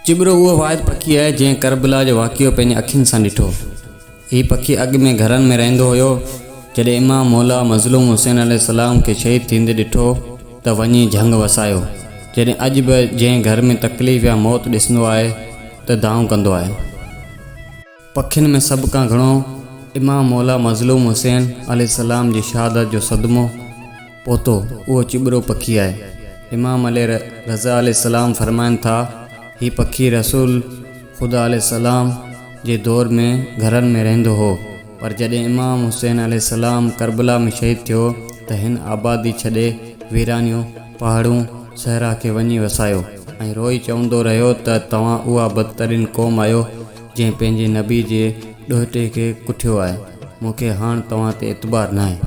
چٻرو اهو واحد پکي آهي جنهن ڪربلا جو واقعو پنهنجي اکين سان ڏٺو. هي پکي اڳ ۾ گهرن ۾ رهندو هيو. جڏهن امام مولا مظلوم حسين عليه السلام کي شهيد ٿيندي ڏٺو ته وڃي جهنگ وسايو. جڏهن اڄ به جنهن گهر ۾ تڪليف يا موت ڏسندو آهي ته دانهون ڪندو آهي. پکين ۾ سڀ کان گهڻو امام مولا مظلوم حسين عليه السلام جي شهادت جو صدمو پهتو اهو چٻرو پکي آهي. امام علي رضا عليه السلام فرمائن ٿا، هي پکي رسول خدا عليه السلام جي دور ۾ گهرن ۾ رهندو هو پر جڏهن امام حسين عليه السلام ڪربلا ۾ شهيد ٿيو ته هن آبادي ڇڏي ويرانيون پهاڙون صحرا کي وڃي وسايو ۽ روئي چوندو رهيو ته توهان اها بدترين قوم آهيو جنهن پنهنجي نبي جي ڏوهٽي کي ڪٺيو آهي، مون کي هاڻ توهان تي اعتبار ناهي.